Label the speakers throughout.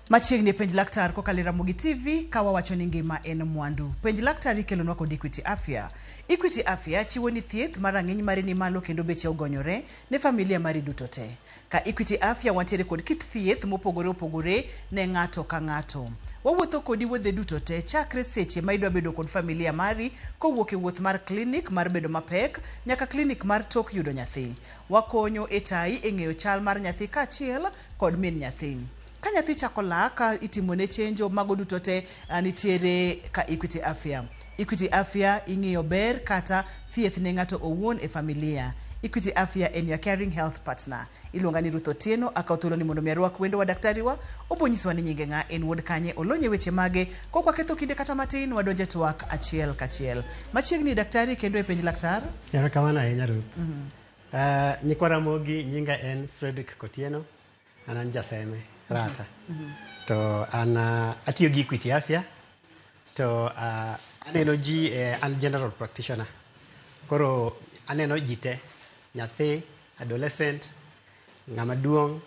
Speaker 1: Machiegni e Penj Laktar kokalo e Ramogi TV ka wawacho ni ngima en mwandu. Penj Laktar ikelonwa kod Equity Afya. Equity Afya chiwo ni thieth ma rang'iny mare ni malo kendo beche ogonyore ne familia mari duto te. Ka Equity Afya wantiere kod kit thieth mopogore opogore ne ng'ato ka ng'ato. Wawuotho kodi wuodhe duto te chakre seche ma idwa bedo kod familia mari kowuok e wuoth mar klinik mar bedo mapek nyaka klinik mar tok yudo nyathi. Wakonyo e tayi e ng'eyo chal mar nyathi kaachiel kod min nyathi. Ka nyathi chako lak ka itimone chenjo mago duto te nitiere ka Equity Afya. Equity Afya ing'iyo ber kata thieth ne ng'ato owuon e familia. Equity Afya en your caring health partner. Iluonga ni Ruth Otieno, akawo thuolo ni mondo mi arwak wendo wa daktari wa, obo nyisowa ni nyinge ng'a, en wuod kanye, olony e weche mage, kok waketho kinde kata matin, wadonje twak achiel kachiel. Machiegni daktari kendo e Penj Laktar.
Speaker 2: Erokamano ahinya Ruth. Nyikwa Ramogi, nyinga en Fredrick Kotieno, an an jaseme Rata. To an atiyo gi Equity Afya to aneno ji an general practitioner. Koro aneno ji te, nyathi, adolescent, ng'ama duong',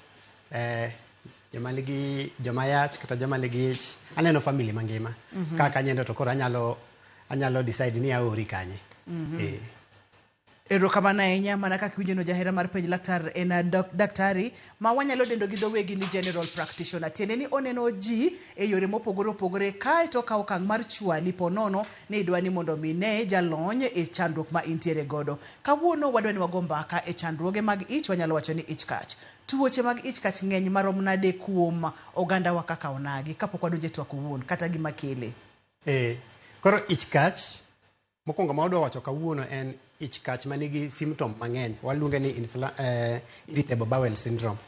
Speaker 2: joma nigi joma yach kata joma nigi ich. Aneno family mangima. Kaka anyendo to koro anyalo decide ni aori kanye.
Speaker 1: Erokamano ahinya mana kaka iwinjo no jahera mar Penj Laktar en daktari ma wanyalo dendo gi dho wegi ni general practitioner. Tiende ni oneno ji e yore mopogore opogore kae to okawo okang' mar chwali po nono ni idwa ni mondo mi ne jalony e chandruok ma intiere godo. Kawuono wadwa ni wago mbaka e chandruoge mag ich, wanyalo wacho ni ich kach. Tuoche mag ich kach ng'eny marom nade kuom ogandawa kaka onagi kapok wadonjo e twak owuon kata gima kele?
Speaker 2: Koro ich kach mokwongo ma wadwa wacho kawuono en ich kach manigi symptom mang'eny. Waluonge ni irritable bowel syndrome.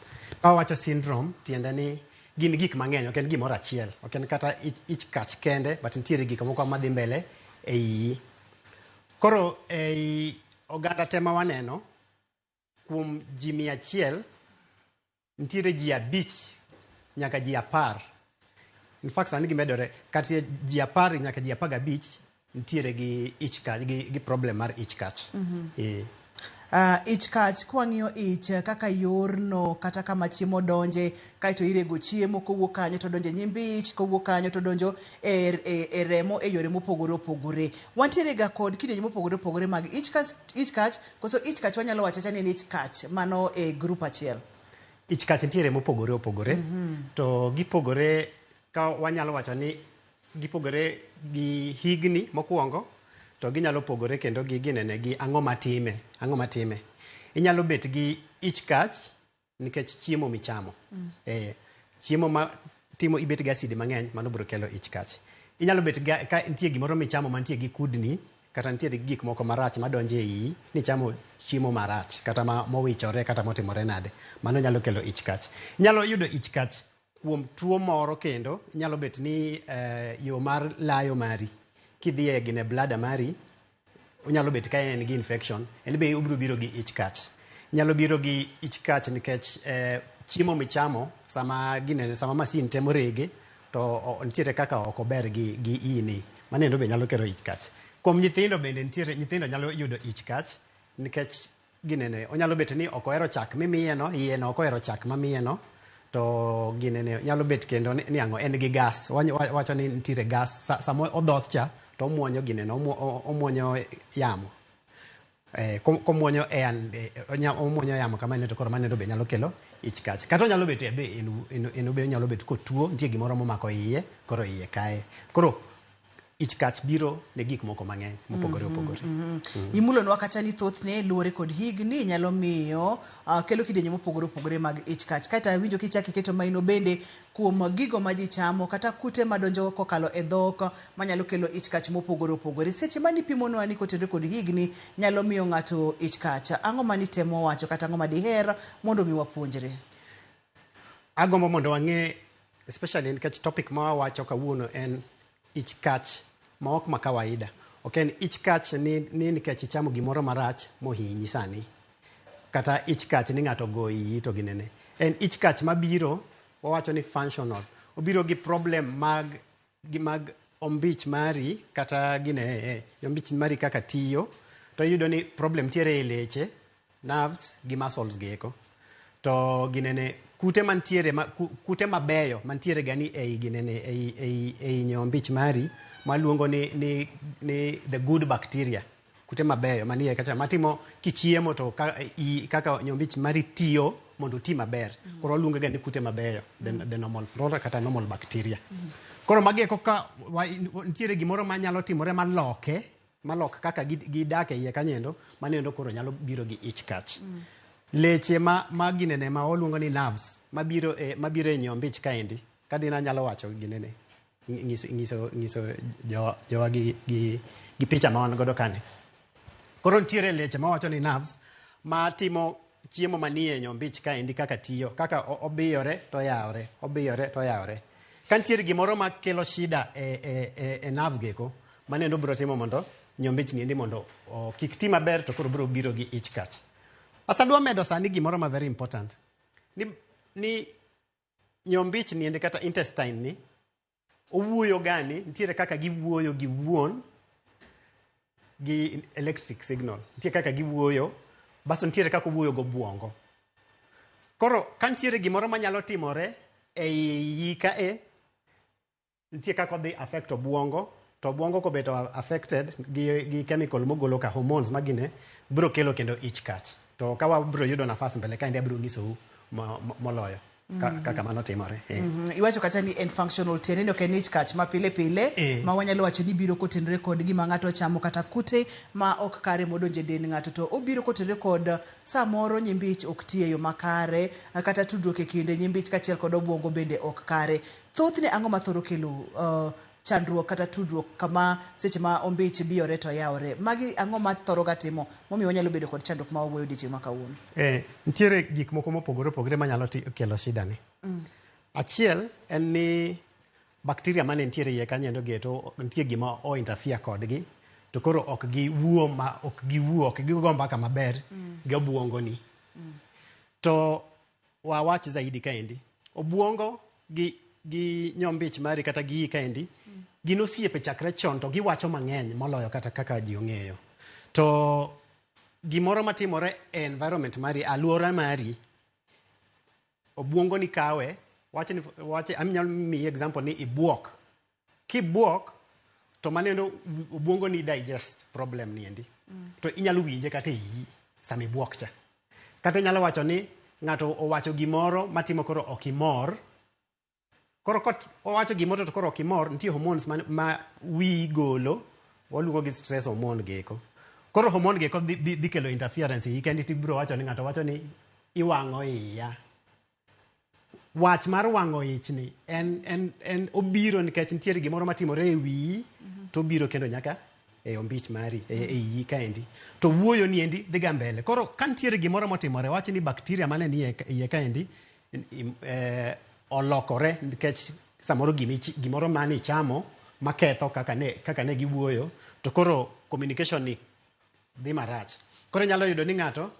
Speaker 2: Ka wawacho syndrome, tiende ni gin gik mang'eny, ok en gimoro achiel. Ok en kata ich kach kende, but nitiere gik moko madhi mbele e iyi. Koro ei oganda te ma waneno, kuom ji 100, nitiere ji 5 nyaka ji 10. In fact, sani gimedore, kata ji 10 nyaka ji 15 nitiere gi ich kach, gi problem mar ich kach.
Speaker 1: Ich kach, kwang'iyo ich kaka yorno kata kama chiemo donje, kaeto irego chiemo kowuok kanyo to donjo e nyimbi ich, kowuok kanyo to donjo e remo e yore mopogore opogore. Wantiere ga kod kidienje mopogore opogore mag ich kach, ich kach, koso ich kach wanyalo wacho awacha ni en ich kach, mano e grup achiel.
Speaker 2: Ich kach nitiere mopogore opogore, to gipogore ka wanyalo wacho ni gipogore gi higni mokwongo, to ginyalo pogore kendo gi ginene gi ang'o matime, ang'o matime. Inyalo bet gi ich kach nikech chiemo michamo. Chiemo ma timo ibet gi acid mang'eny, mano biro kelo ich kach. Inyalo bet ga, ka nitie gimoro michamo mantie gi kudni, kata nitie gi gik moko marach madonjo e iyi, ni ichamo chiemo marach, kata ma mowichore, kata motimore nade. Mano nyalo kelo ich kach. Inyalo yudo ich kach kuom tuo moro kendo, inyalo bet ni yo mar layo mari, kidhi e gine bladder mari, onyalo bet ka en gi infection, en be obiro biro gi ich kach. Inyalo biro gi ich kach nikech chiemo michamo, sama gine, sama masin temo rege, to nitiere kaka ok ober gi ini. Mano endo be nyalo kelo ich kach. Kuom nyithindo bende nitiere, nyithindo nyalo yudo ich kach nikech ginene, onyalo bet ni ok ohero chak mimiye no, iye no ok ohero chak mamiye no, to ginene nyalo bet kendo ni ang'o, en gi gas. Wacho ni nitiere gas, sama odhoth cha, to omuonyo ginene, omuonyo yamo. Komuonyo omuonyo yamo kama ene to koro mano be nyalo kelo ich kach. Kata onyalo bet be en be onyalo bet kotuo, nitie gimoro momako iye, koro iye kaye. Koro ich kach biro ne gik moko mang'eny mopogore opogore.
Speaker 1: Imulonwa kata ni thothne luwore kod higni nyalo miyo kelo kidienje mopogore opogore mag ich kach. Kaeto awinjo kichako iketo maino bende kuom gigo ma ji chamo kata kute madonjo kokalo e dhok manyalo kelo ich kach mopogore opogore. Seche mani pimonwa ni kotenore kod higni nyalo miyo ng'ato ich kach. Ang'o mani temo wacho kata ang'o madiher mondo mi wapuonjre?
Speaker 2: Agombo mondo wang'e, especially nikech topic ma wawacho kawuono en ich kach ma ok ma kawaida. Ok en ich kach ni nikech ichamo gimoro marach mohinyi sani. Kata ich kach ni ng'ato ogo iyi to ginene. En ich kach mabiro, wawacho ni functional. Obiro gi problem gi mag ombich mari kata gine, ombich mari kaka tiyo, to iyudo ni problem tiere e leche, nerves gi muscles gi eko. To ginene Kute mantiere ma, kute mabeyo mantiere gani ei ginene ei nyombich mari maluongo ni the good bacteria, kute mabeyo manie kacha matimo kichiemo to kaka nyombich mari tiyo mondo oti maber. Koro waluongo ga ni kute mabeyo, the normal flora kata normal bacteria. Koro magi eko ka nitiere gimoro manyalo timore maloke malok kaka gidak e iye kanyendo manendo, koro nyalo biro gi ich kach. Leche ma ginene ma waluongo ni nerves mabiro e nyombich kaendi kadina nyalo wacho ginene nyiso jowa gi picha ma wan godo kani. Koro nitiere leche mawacho ni nerves matimo chiemo manie nyombich kaendi kaka tiyo, kaka obiyore to oyawore, obiyore to oyawore. Ka nitiere gimoro makelo shida e nerves geko manendo biro timo mondo nyombich niendi mondo kik ti maber, to koro biro biro gi ich kach. Asadwa medo sani gimoro ma very important ni nyombich niendi kata intestine ni owuoyo gani, nitiere kaka giwuoyo gi wuon gi electric signal, nitie kaka giwuoyo, basto nitiere kaka owuoyo gobwongo. Koro ka nitiere gimoro manyalo timore ei iyi ka e nitie kaka odhi affect obwongo, to obwongo kobedo affected gi chemical mogolo ka hormones magine biro kelo kendo ich kach. To ka wabiro yudo nafas mbele kaendi, abiro nyisou moloyo kaka mano timore.
Speaker 1: Iwacho kacha ni en functional, tiende ni ok en ich kach ma pile pile ma wanyalo wacho ni biro kotenore kod gima ng'ato ochamo kata kute ma ok kare modonjo e dend ng'ato, to obiro kotenore kod samoro nyimbich ok ti e yo makare, kata tudruok e kind nyimbich kaachiel kod obwongo bende ok kare. Thothne ang'o ma thoro kelo chandruok kata tudruok kama seche ma ombich biyore to yawore? Magi ang'o ma thoro ga timo momiyo wanyalo bedo kod chandruok ma wawuoyo odiochieng' ma kawuono?
Speaker 2: Nitiere gik moko mopogore opogore manyalo kelo shida ni. Achiel en ni bacteria mane nitiere iye kanyo geto nitie gima o interfere kodgi, to koro ok giwuo ma ok giwuo, ok gigo mbaka maber gi obwongo ni. To wawach zaidi kaendi, obwongo gi nyombich mari kata gi iyi kaendi gin osiepe chakre chon, to giwacho mang'eny moloyo kata kaka ji ong'eyo. To gimoro matimore e environment mari, aluora mari, obwongo ni kawe wach ni wach anyalo miyi example ni ibuok. Kibuok to manendo obwongo ni digest problem ni endi to inyalo winje kata e iyi sama ibuok cha. Kata inyalo wacho ni ng'ato owacho gimoro matimo koro ok imor. Koro kot owacho gimoro to koro ok imor, nitie hormones ma wiyi golo, waluongo gi stress hormone geko. Koro hormone geko dhi kelo interference e iyi kendi, tibiro wacho ni ng'ato wacho ni iwang'o iya. Wach mar wang'o ich ni en obiro nikech nitiere gimoro matimore e wiyi to obiro kendo nyaka e ombich mari e iyi kaendi. To wuoyo ni endi dhi ga mbele. Koro ka nitiere gimoro motimore, wach ni bacteria mane ni e iye kaendi olokore nikech samoro gimoro mane ichamo maketho kaka ne giwuoyo, to koro communication ni dhi marach. Koro inyalo yudo ni ng'ato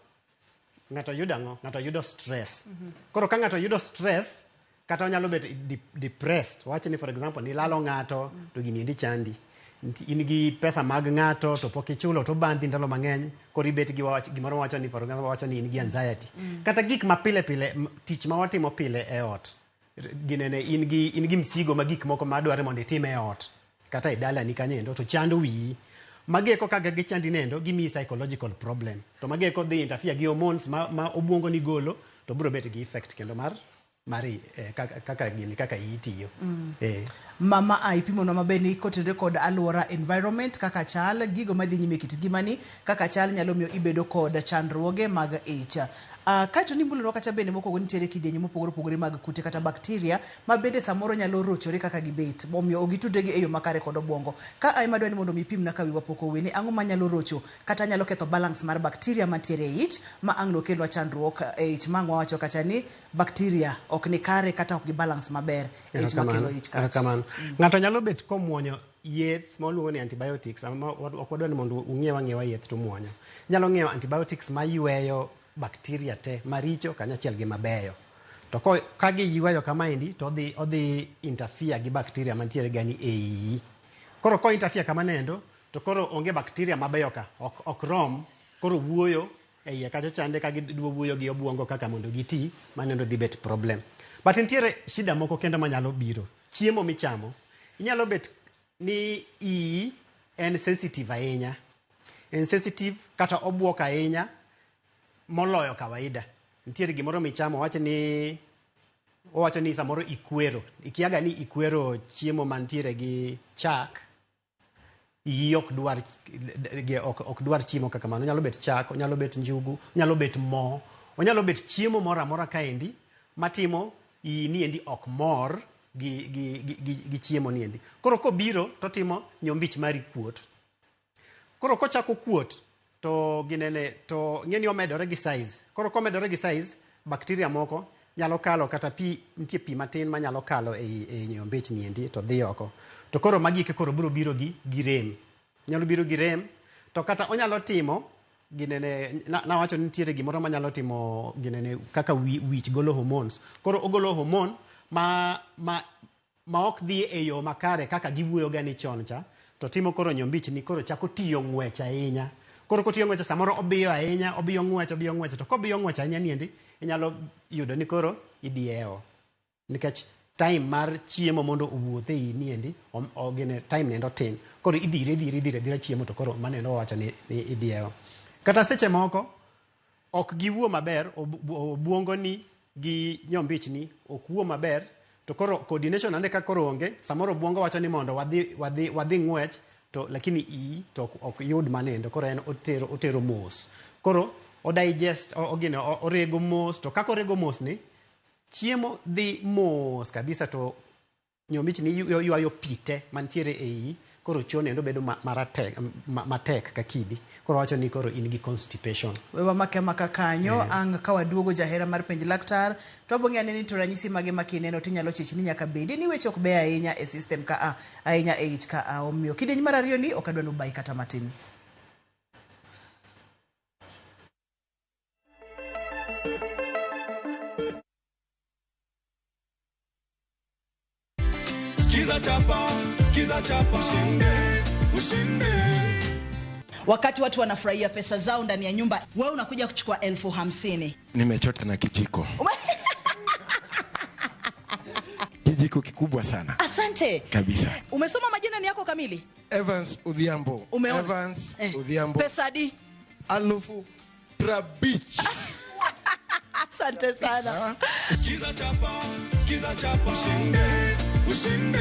Speaker 2: yudo ang'o? Ng'ato yudo stress. Koro ka ng'ato yudo stress kata onyalo bet depressed. Wach ni for example nilalo ng'ato to gini endi chandi. In gi pesa mag ng'ato to pok ichulo to bandhi ndalo mang'eny, koro ibet gi wach gimoro wacho ni for example wacho ni in gi anxiety. Kata gik ma pile pile, tich ma watimo pile e ot. Ginene in gi msigo ma gik moko madware mondo itim e ot kata e dalani kanyo endo to chando wiyi. Magi eko kaka gichandi nendo gimiyi psychological problem. To magi eko dhi interfere gi hormones ma obwongo ni golo to biro bet gi effect kendo mar kaka gini kaka iyi tiyo.
Speaker 1: Mama a ipimonwa maber ni kotenore kod aluora, environment, kaka chal gigo madhi nyime e kit ngimani kaka chal nyalo miyo ibedo kod chandruoge mag ich. Kaeto nimulonwa kacha bende mokwongo nitiere kidienje mopogore opogore mag kute kata bacteria ma bende samoro nyalo rochore kaka gibet, omiyo ok gitudre gi e yo makare kod obwongo. Ka ema adwa ni mondo mi ipimna ka wiwa pok owil ni ang'o manyalo rocho kata nyalo ketho balance mar bacteria mantiere e ich ma ang' nokelnwa chandruok e ich ma ang' wawacho kacha ni bacteria ok ni kare kata ok gi balance maber e ich makelo ich kach.
Speaker 2: Erokamano. Ng'ato nyalo bet komuonyo yeth ma waluongo ni antibiotics, ama ok wadwa ni mondo ung'iew ang'iewa yeth to umuonyo. Inyalo ng'iewo antibiotics mayweyo bacteria te maricho kanyachiel gi mabeyo. To ka giyweyo kamaendi to odhi interfere gi bacteria mantiere gani e iyi. Koro ko interfere kamanendo to koro onge bacteria mabeyo ka ok rom, koro wuoyo e iye kacha chande ka gidwa wuoyo gi obwongo kaka mondo giti, mano dhi bet problem. But nitiere shida moko kendo manyalo biro. Chiemo michamo, inyalo bet ni iyi en sensitive ahinya. En sensitive kata obuok ahinya moloyo kawaida. Nitiere gimoro michamo, owacho ni samoro ikwero. Ikiaga ni ikwero chiemo mantiere gi chak, iyi ok dwar ok dwar chiemo kaka mano. Onyalo bet chak, onyalo bet njugu, onyalo bet mo, onyalo bet chiemo moro amora kaendi matimo iyi niendi ok mor gi chiemo niendi. Koro kobiro totimo nyombich mari kuot. Koro kochako kuot to ginene to ng'eni omedore gi size. Koro komedore gi size, bacteria moko nyalo kalo kata pi, nitie pi matin manyalo kalo ei nyombich niendi to dhi oko. To koro magi eki koro biro biro gi rem. Nyalo biro gi rem, to kata onyalo timo ginene, nawacho ni nitiere gimoro manyalo timo ginene kaka wich golo hormones. Koro ogolo hormone ma ok dhi e yo makare kaka giwuoyo ga ni chon cha, to timo koro nyombich ni koro chako tiyo ng'wech ahinya. Koro kotiyo ng'wech samoro obiyo ahinya, obiyo ng'wech, obiyo ng'wech, to kobiyo ng'wech ahinya niendi, inyalo yudo ni koro idiewo. Nikech time mar chiemo mondo owuoth e iyi niendi, gine time niendo tin. Koro idhire, idhire, idhire, idhire chiemo to koro maneno wawacho ni idiewo. Kata seche moko, ok giwuo maber, obwongo ni gi nyombich ni ok wuo maber, to koro coordination ane ka koro onge, samoro obwongo wacho ni mondo wadhi ng'wech, to lakini iyi to ok yud manendo, koro en otero mos. Koro o digest, ogine, orego mos, to kaka orego mos ni, chiemo dhi mos kabisa to nyombich ni ywayo pi te mantiere e iyi, koro choo nendo bedo matek ka kidi. Koro wacho ni koro in gi constipation.
Speaker 1: Wewa make maka kanyo, ang' ka waduogo jahera mar penj laktar, to wabong'eyo ane ni to ranyisi mage ma kineno tinyalo chich ni nyaka bedi ni weche ok beyo ahinya e system ka a, ahinya e ich ka a. Omiyo kidieny mar ariyo ni ok adwa nubai kata matin.
Speaker 3: Skiza chapa, skiza chapa, ushinde, ushinde.
Speaker 4: Wakati watu wanafurahia pesa zao ndani ya nyumba, wewe unakuja kuchukua 50,000.
Speaker 5: Nimechota na kijiko. Kijiko kikubwa sana.
Speaker 4: Asante.
Speaker 5: Kabisa.
Speaker 4: Umesoma majina ni yako kamili?
Speaker 5: Evans Odhiambo.
Speaker 4: Umeona?
Speaker 5: Evans Odhiambo.
Speaker 4: Pesa di?
Speaker 5: 50,000.
Speaker 4: Asante sana.
Speaker 3: Skiza chapa, skiza chapa, ushinde, ushinde.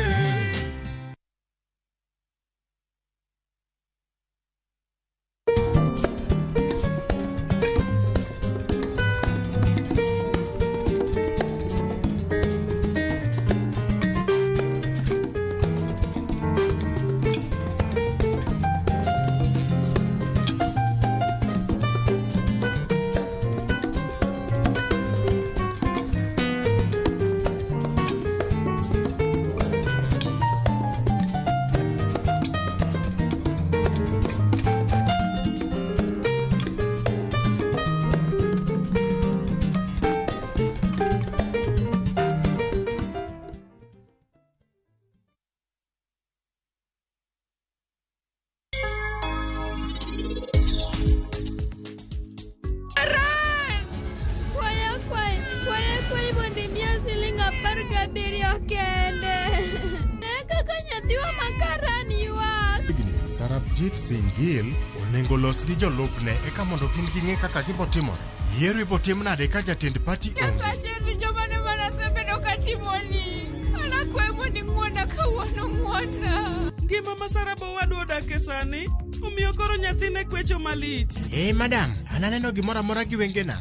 Speaker 5: Sarabjit Singh Gill onego los gi jolupne eka mondo gin ging'e kaka gibotimore. Yiero ibotim nade ka jatend party onge?
Speaker 6: Nyasache richo mane manasebedo katimoni. Anakwayi mondo ing'wona kawuono ng'wona.
Speaker 7: Ngima ma Sarabo owadwa odake sani, omiyo koro nyathine kwecho malich.
Speaker 5: Madam, an aneno gimoro amora gi wengena.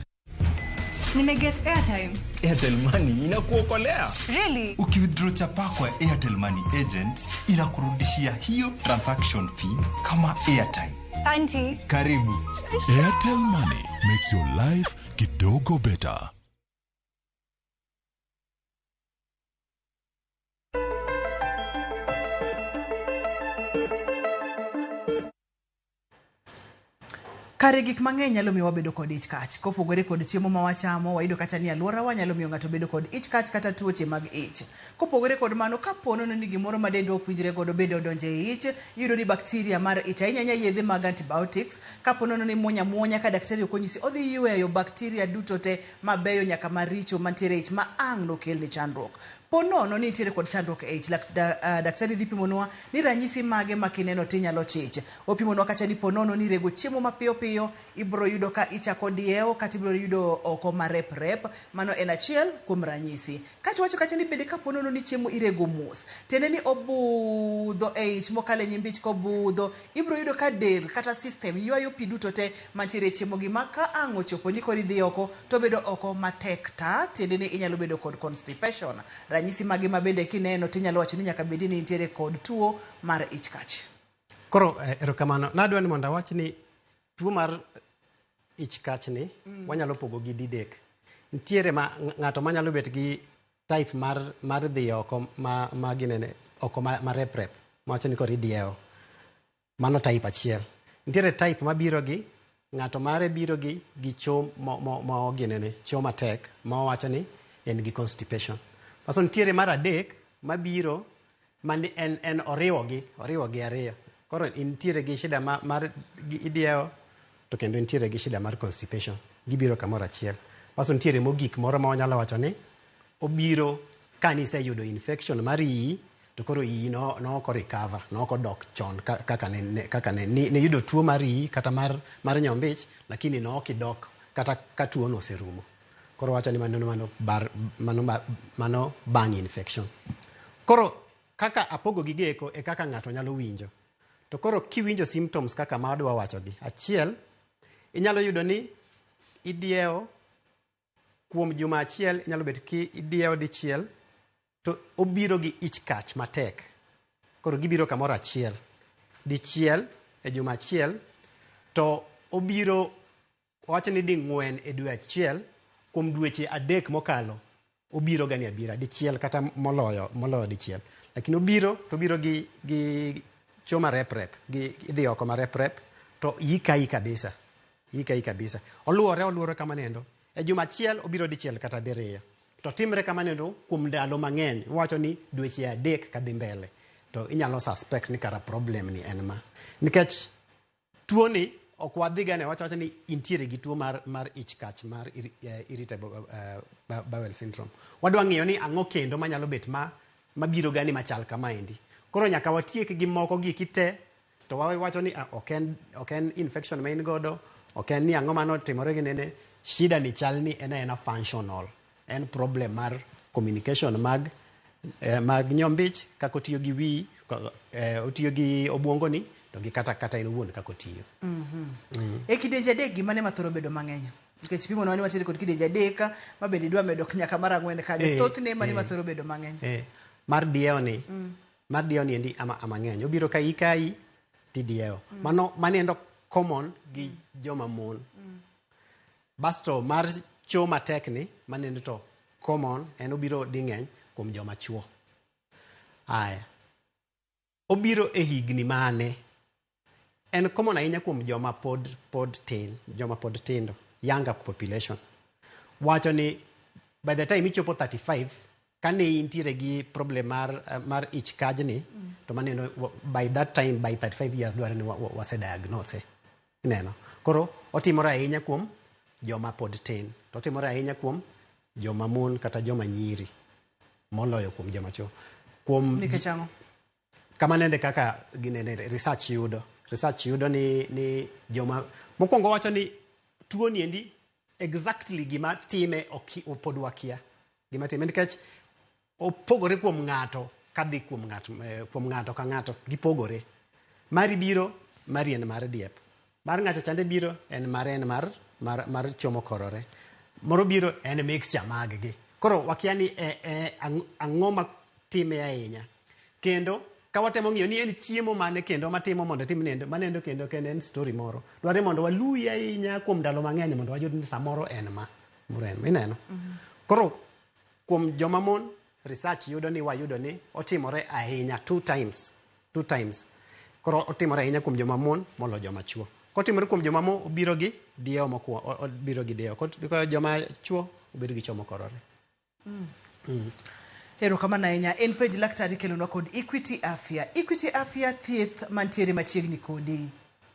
Speaker 8: Nimeget airtime.
Speaker 9: Airtel Money inakuokolea.
Speaker 8: Really?
Speaker 9: Ukiwithdraw chapa kwa Airtel Money agent inakurudishia hiyo transaction fee kama airtime.
Speaker 8: Thank
Speaker 9: Karibu.
Speaker 10: Airtel Money makes your life kidogo better.
Speaker 1: Kare gik mang'eny nyalo miyo wabedo kod ich kach. Kopogore kod chiemo ma wachamo, wayudo kacha ni alworawa nyalo miyo ng'ato bedo kod ich kach kata tuoche mag ich. Kopogore kod mano, kapo nono ni gimoro ma dendwa ok winjre godo bende odonjo e ich, iyudo ni bakteria mar ich, ahinya ahinya yedhe mag antibiotics, kapo nono ni imuonyo amuonya ka daktari ok onyisi, odhi yweyo bakteria duto te mabeyo nyaka maricho mantiere e ich ma ang' nokelni chandruok. Po nono ni nitiere kod chandruok e ich, lak, da, daktari dhi pimonwa ni ranyisi mage ma kineno tinyalo chich. Opimonwa kacha ni po nono ni rego chiemo mapiyo piyo, ibro yudo ka ichako diewo kata ibro yudo oko marep rep. Mano en achiel kuom ranyisi. Kaeto wacho kacha ni bende kapo nono ni chiemo irego mos, tiende ni obudho e ich mokalo e nyimbi ich kobudho, ibro yudo ka del kata system ywayo pi duto te mantiere e chiemo gi ma ka ang' ochopo ni koro idhi oko to obedo oko matek ta, tiende ni inyalo bedo kod constipation. Ranyisi mage ma bende kineno tinyalo wacho ni nyaka bedi ni intiere kod tuo mar ich kach.
Speaker 2: Koro erokamano. Nadwa ni mondo awach ni tuo mar ich kach ni wanyalo pogo gi didek. Nitiere ma ng'ato manyalo bet gi type mar dhi oko ma ginene oko ma rep rep mawacho ni koro idiewo. Mano type achiel. Nitiere type mabiro gi ng'ato mare biro gi cho mo ginene cho matek ma wawacho ni en gi constipation. Baso nitiere mar adek mabiro mani en oriwo gi ariyo. Koro intiere gi shida mar idiewo to kendo intiere gi shida mar constipation. Gibiro kamoro achiel. Baso nitiere mogik moro ma wanyalo wacho ni obiro ka niseyudo infection mar iyi to koro iyi no ok recover, no ok odok chon kaka ne yudo tuo mar iyi kata mar nyombich, lakini no ok idok kata ka tuo no oserumo. Koro wacho ni mano bang' infection. Koro kaka apogo gi geko e kaka ng'ato nyalo winjo. To koro kiwinjo symptoms kaka ma adwa wacho gi, achiel, inyalo yudo ni idiewo kuom juma achiel, inyalo bet ki idiewo dichiel, to obiro gi ich kach matek. Koro gibiro kamoro achiel. Dichiel e juma achiel, to obiro wacho ni ding'wen e dwe achiel, kuom dweche 3 mokalo, obiro gani abira, dichiel kata moloyo dichiel. Lakini obiro, to obiro gi cho marep rep, gi idhi oko marep rep, to ikai kabisa. Ikai kabisa. Oluore kamano. E juma achiel obiro dichiel kata diriyo. To timre kamano kuom ndalo mang'eny. Wacho ni dweche 3 kadhi mbele. To inyalo suspect ni kara problem ni en ma. Nikech tuo ni ok wadhi gane wacho ni intiere gi tuo mar ich kach mar irritable bowel syndrome. Wadwa ng'iyo ni ang'o kendo manyalo bet mabiro gani machal kamaendi. Koro nyaka watiek gi moko gi kite to wawacho ni ok en infection ma in godo, ok en ni ang'o mano timore gi nene, shida ni chal ni en aena functional. En problem mar communication mag nyombich, kaka otiyo gi wiyi, otiyo gi obwongo ni, to gi kata en owuon kaka otiyo.
Speaker 1: E kidienje 3 gima ne mathoro bedo mang'eny. Nikech pimo nwa ni wantiere kod kidienje 3 ma bende idwa medo nyaka mar 4 kanyo. Thothne mane mathoro bedo mang'eny.
Speaker 2: Mar diewo ni, mar diewo ni endi ama mang'eny. Obiro ka ikai tidiewo. Mano endo common gi joma mon. Basto mar cho matek ni, manendo to common, en obiro ding'eny kuom joma chuo. Aya. Obiro e higni mane? En common ahinya kuom joma pod tin, joma pod tindo, younger population. Wacho ni by the time ichopo 35, kane intiere gi problem mar ich kajni, to maneno by that time, by 35 years, dware ni wase diagnose. Ineno. Koro otimore ahinya kuom joma pod tin. To otimore ahinya kuom joma mon kata joma nyiri moloyo kuom joma chwo. Kuom
Speaker 1: nikech ang'o?
Speaker 2: Kama nende kaka ginene research yudo. Research yudo ni joma mokwongo wacho ni tuo ni endi exactly gima time pod wakia. Gima time nikech opogore kuom ng'ato kadhi kuom ng'ato, kuom ng'ato ka ng'ato gipogore. Mari biro, mari en mar diep. Mar ng'ato chande biro en mare en mar chomo korore. Moro biro en mixture mag gi. Koro wakia ni ang'o ma time ahinya. Kendo ka watemo ng'iyo ni en chiemo mane kendo matimo mondo tim nendo, manendo kendo kendo en story moro. Dware mondo waluwi ahinya kuom ndalo mang'eny mondo wayud ni samoro en ma. Moro en ma, ineno. Koro kuom joma mon research yudo ni wayudo ni otimore ahinya 2 times. 2 times. Koro otimore ahinya kuom joma mon molo joma chuo. Kotimore kuom joma mo obiro gi diewo mokwongo, obiro gi diewo. Kot joma chuo obedo gi chuo mokorore.
Speaker 1: Erokamano ahinya. En penj laktar ikelonwa kod Equity Afya. Equity Afya thieth mantiere machiegni kodi.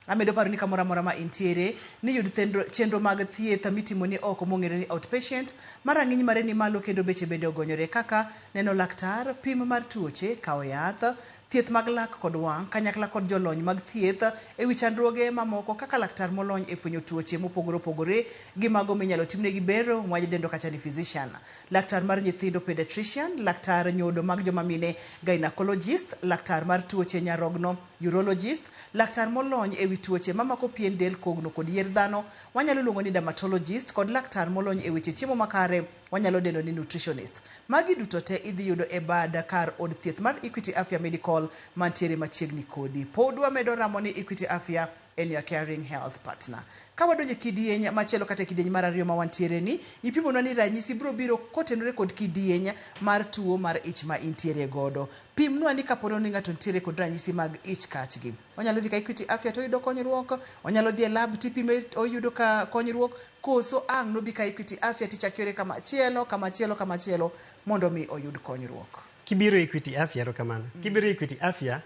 Speaker 1: Amedo paro ni kamoro amora ma intiere ni yud chenro mag thieth mitimoni oko mong'ere ni outpatient ma rang'iny mare ni malo kendo beche bende ogonyore kaka neno laktar, pim mar tuoche, kawo yath, thieth mag lak kod wang' kanyakla kod jolony mag thieth ewi chandruoge mamoko kaka laktar molony e fwenyo tuoche mopogore opogore gi mago minyalo timnegi bero mwadendo kacha ni physician, laktar mar nyithindo pediatrician, laktar nyodo mag joma mine gynecologist, laktar mar tuoche nyarogno urologist, laktar molony ewi tuoche mamako pien del, kogno kod yier dhano wanyalo luongo ni dermatologist, kod laktar molony e weche chiemo makare wanyalo dendo ni nutritionist. Magi duto te idhi yudo e bad kar od thieth mar Equity Afya Medical mantiere machiegni kodi. Pod wamedo ramo ni Equity Afya en your caring health partner. Ka wadonjo e kidieny machielo kata e kidieny mar ariyo ma wantiere ni, ipimonwa ni ranyisi biro biro kotenore kod kidieny mar tuo mar ich ma intiere godo. Pimnwa ni kapo ni ng'ato nitiere kod ranyisi mag ich kachgi. Onyalo dhi ka Equity Afya to oyudo konyruok, onyalo dhi e lab tipime oyudo ka konyruok, koso ang' nobi ka Equity Afya tichak yore kama chielo, kama chielo, kama chielo mondo mi oyud konyruok.
Speaker 2: Kibiro Equity Afya, erokamano. Kibiro Equity Afya,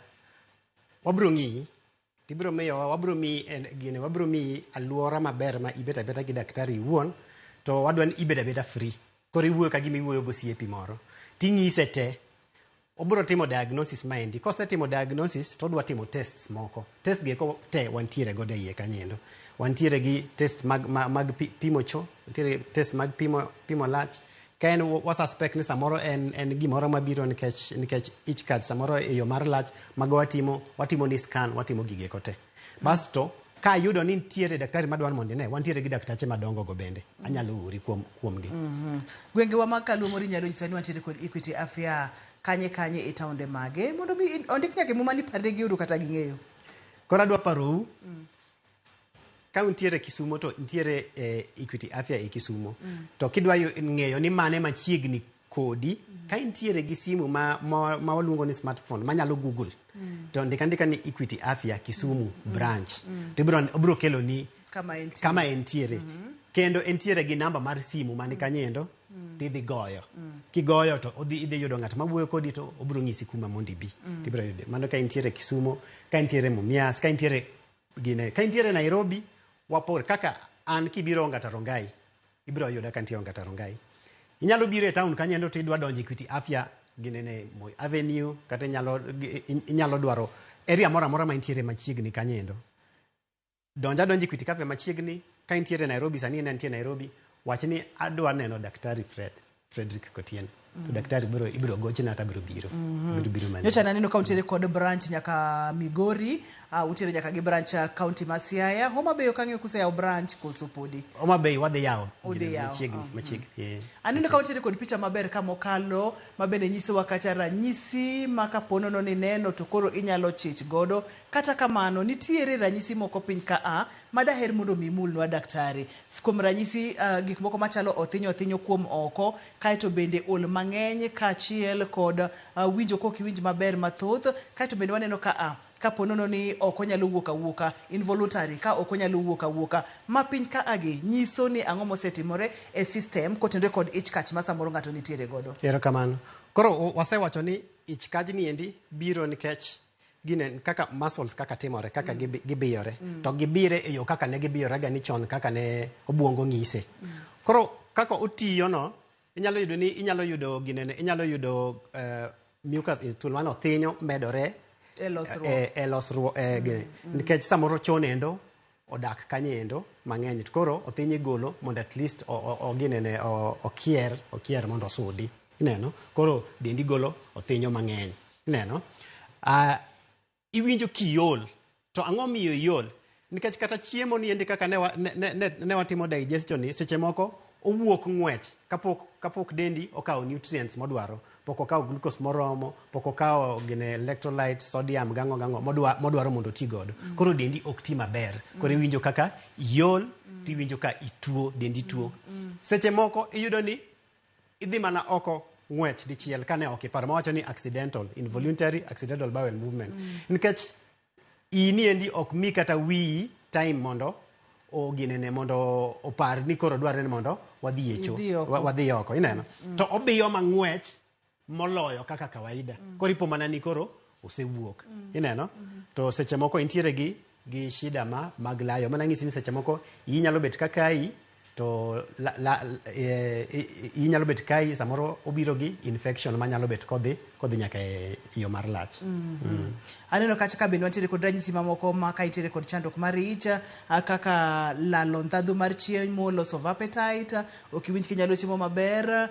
Speaker 2: wabiro ng'iyi, tibiro miyowa, wabiro miyi gine, wabiro miyi aluora maber ma ibet abeta gi daktari iwuon, to wadwa ni ibed abeda free. Koro iwuoyo ka gima iwuoyo gosiepi moro. Ting'ise te. Obiro timo diagnosis maendi. Kosetimo diagnosis, to odwa timo tests moko. Test gi eko te wantiere godo e iye kanyo. Wantiere gi test mag pimo cho, wantiere test mag pimo lach. Ka en wa suspect ni samoro en gimoro mabiro nikech ich kach samoro e yo mar lach, mago watimo ni scan, watimo gige eko te. Basto, ka ayudo ni nitiere daktari madwaro mondo ine, wantiere gi daktache madongo go bende. Anyalo ori kuomgi.
Speaker 1: Gwengewa mag Kaluo moro inyalo nyisa ni wantiere kod Equity Afya kanye kanye e taonde mage mondo mi ondik nyaka e muma ni parne giyudo kata ging'eyo.
Speaker 2: Koro adwa parou, ka untiere Kisumo to nitiere Equity Afya e Kisumo. To kidwa ng'eyo ni mane machiegni kodi, ka intiere gi simu ma waluongo ni smartphone manyalo Google, to ndik andika ni Equity Afya Kisumu branch. To obiro kelo ni kama entiere. Kendo entiere gi namba mar simu mani kanyo tidhi goyo. Kigoyo to idhi yudo ng'at mawuoyo kodi to obiro ng'isi kuma mondo ibi. Tibiro yude. Mano ka intiere Kisumo, ka intiere Mumias, ka intiere gine, ka intiere Nairobi, wapor kaka an kibiro Ongata Rongai, ibiro yuda ka nitie Ongata Rongai. Inyalo biro e town kanyo to idwa donjo Equity Afya ginene Moi Avenue, kata inyalo dwaro area moro amora ma intiere machiegni kanyo. Donja donjo Equity Afya machiegni, ka intiere Nairobi, sani en antie Nairobi, wach ni adwa neno Daktari Frederick Kotieno. To daktari ibiro gochna to abiro biro. Abiro biro manyi.
Speaker 1: Nyocha naneno ka untiere kod branch nyaka Migori, untiere nyaka gi branch county ma Siaya. Homa Bay ok ang'eyo kuseyawo branch koso podi.
Speaker 2: Homa Bay wadhi yawo.
Speaker 1: Udhi yawo.
Speaker 2: Machiegni.
Speaker 1: Aneno ka untiere kod picha maber ka mokalo ma bende nyisowa kacha ranyisi ma kapo nono ni neno to koro inyalo chich godo. Kata kamano nitiere ranyisi moko piny ka a ma daher mondo mi imulnwa daktari. Kuom ranyisi gik moko machalo othinyo kuom oko, kaeto bende ol mang'eny kaachiel kod winjo kok iwinj maber mathoth, kaeto bende waneno ka a kapo nono ni ok onyalo wuok awuoka, involuntary, ka ok onyalo wuok awuoka. Ma piny ka agi nyiso ni ang'o mosetimore e system kotenore kod ich kach ma samoro ng'ato nitiere godo.
Speaker 2: Erokamano. Koro wasewacho ni ich kajni endi biro nikech gine kaka muscles kaka timore, kaka gibiyore. To gibire e yo kaka ne gibiyore ga ni chon kaka ne obuongo ng'ise. Koro kaka otiyo no, inyalo yudo ni inyalo yudo ginene, inyalo yudo mucus in stool, mano othinyo medore
Speaker 1: e losruok.
Speaker 2: E losruok, gine. Nikech samoro chon endo odak kanyo endo mang'eny, to koro othinyo igolo mondo at least ginene, okier mondo osudi. Ineno? Koro dendi golo othinyo mang'eny. Ineno? Iwinjo kiol. To ang'o miyo iol? Nikech kata chiemo ni endi kaka ne watimo digestion ni, seche moko owuok ng'wech kapok dendi okawo nutrients modwaro. Pok okawo glucose moromo, pok okawo gine electrolytes, sodium, gang'o gang'o modwaro mondo oti godo. Koro dendi ok ti maber. Koro iwinjo kaka iol, tiwinjo ka ituo, dendi tuo. Seche moko iyudo ni idhi mana oko ng'wech dichiel kane ok iparo, mawacho ni accidental, involuntary accidental bowel movement. Nikech ini endi ok mi kata wiyi time mondo oginene mondo opar ni koro dwarre ni mondo wadhi e cho
Speaker 1: Idhi oko.
Speaker 2: wadhi oko ineno to obiyo mang'wech moloyo kaka kawaida koro ipo mana ni koro osewuok ineno to seche moko intiere gi shida ma mag layo mana ng'isi ni seche moko iyi nyalo bet kaka iyi to la, la, iyi nyalo bet kai samoro obiro gi infection manyalo bet kodhi nyaka e yo mar lach.
Speaker 1: Aneno kacha ka bende wantiere kod ranyisi mamoko ma ka intiere kod chandruok mar ich, kaka lalo ndhadhu mar chiemo, loss of appetite, ok iwinj kinyalo chiemo maber,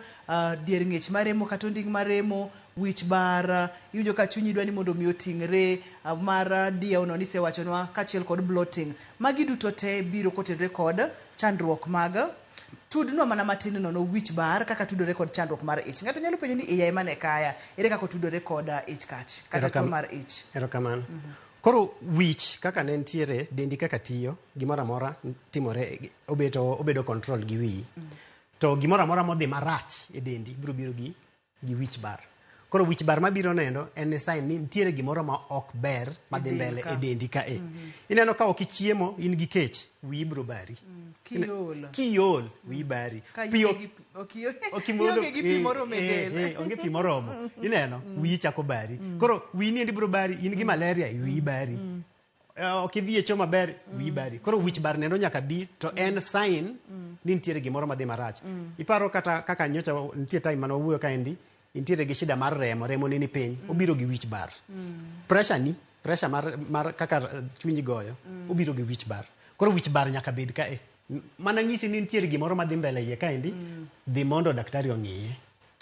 Speaker 1: dier ng'ech maremo kata onding' maremo, wich bar, iwinjo ka chunyi dwa ni mondo mi oting're, mar diewo no nisewachonwa, kaachiel kod bloating. Magi duto te biro kotenore kod chandruok mag tudnwa mana matin nono wich bar kaka tudore kod chandruok mar ich. Ng'ato nyalo penjo ni iya ema ne kaya, ere kaka otudore kod ich kach kata tuo mar ich?
Speaker 2: Erokamano. Koro wich kaka ne nitiere, dendi kaka tiyo, gimoro amora timore, obedo control gi wiyi. To gimoro amora modhi marach e dendi biro biro gi wich bar. Koro wich bar mabiro nendo en sign ni nitiere gimoro ma ok ber madhi mbele e dendi ka e. Ineno ka ok ichiemo, in gi kech, wiyi biro bari. Kiol, wiyi bari.
Speaker 1: Onge gi pi moromo e del.
Speaker 2: Onge pi moromo. Ineno, wiyi chako bari. Koro wiyi niendi biro bari, in gi malaria, wiyi bari. Ok idhi e cho maber, wiyi bari. Koro wich bar nendo nyaka bi, to en sign ni nitiere gimoro madhi marach. Iparo kata kaka nyocha nitie time mane wawuoyo kaendi, intiere gi shida mar remo, remo ni piny, obiro gi wich bar. Pressure ni, pressure mar kaka chunyi goyo, obiro gi wich bar. Koro wich bar nyaka bed kae. Mana nyisi ni nitiere gimoro madhi mbele iye kaendi, dhi mondo daktari ong'iye.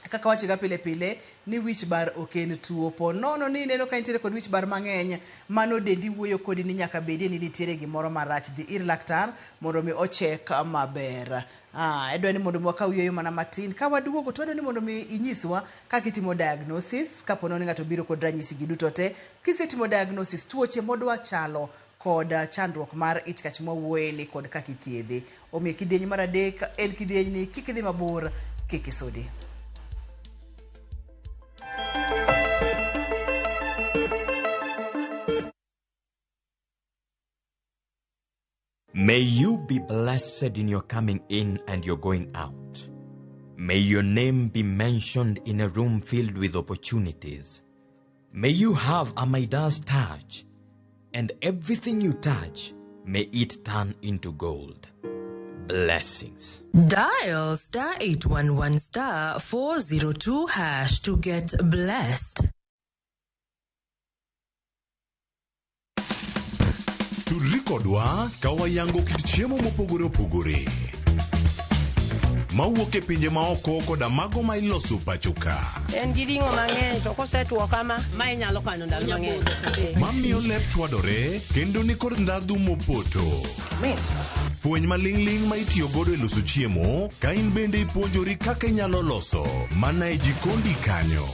Speaker 1: Kaka wachoga pile pile ni wich bar ok en tuo. Po nono ni ineno ka intiere kod wich bar mang'eny, mano dendi wuoyo kodi ni nyaka bedie ni nitiere gimoro marach. Dhi ir laktar mondo mi ochek maber. Adwa ni mondo mi wakaw yueyo mana matin. Ka waduogo to adwa ni mondo mi inyiswa kaka itimo diagnosis kapo ni ng'ato biro kod ranyisi gi duto te. Kisetimo diagnosis, tuoche modwa chalo kod chandruok mar ich kach mwawuoye ni kod kaka ithiedhe. Omiyo kidieny mar adek en kidieny ni kik idhi mabor, kik isudi.
Speaker 11: May you be blessed in your coming in and your going out. May your name be mentioned in a room filled with opportunities. May you have a Midas touch, and everything you touch, may it turn into gold. Blessings.
Speaker 12: Dial star 811 star 402 hash to get blessed.
Speaker 10: Tudri kodwa ka wayango kit chiemo mopogore opogore mawuok e pinje maoko koda mago ma iloso pacho ka.
Speaker 13: En gi ring'o mang'eny to kosetuo kama, ma inyalo kano ndalo mang'eny.
Speaker 10: Mamiyo lep chwadore kendo nikod ndhadhu mopoto. Fweny maling'ling' ma itiyo godo e loso chiemo ka in bende ipuonjori kaka inyalo loso mana e jikondi kanyo.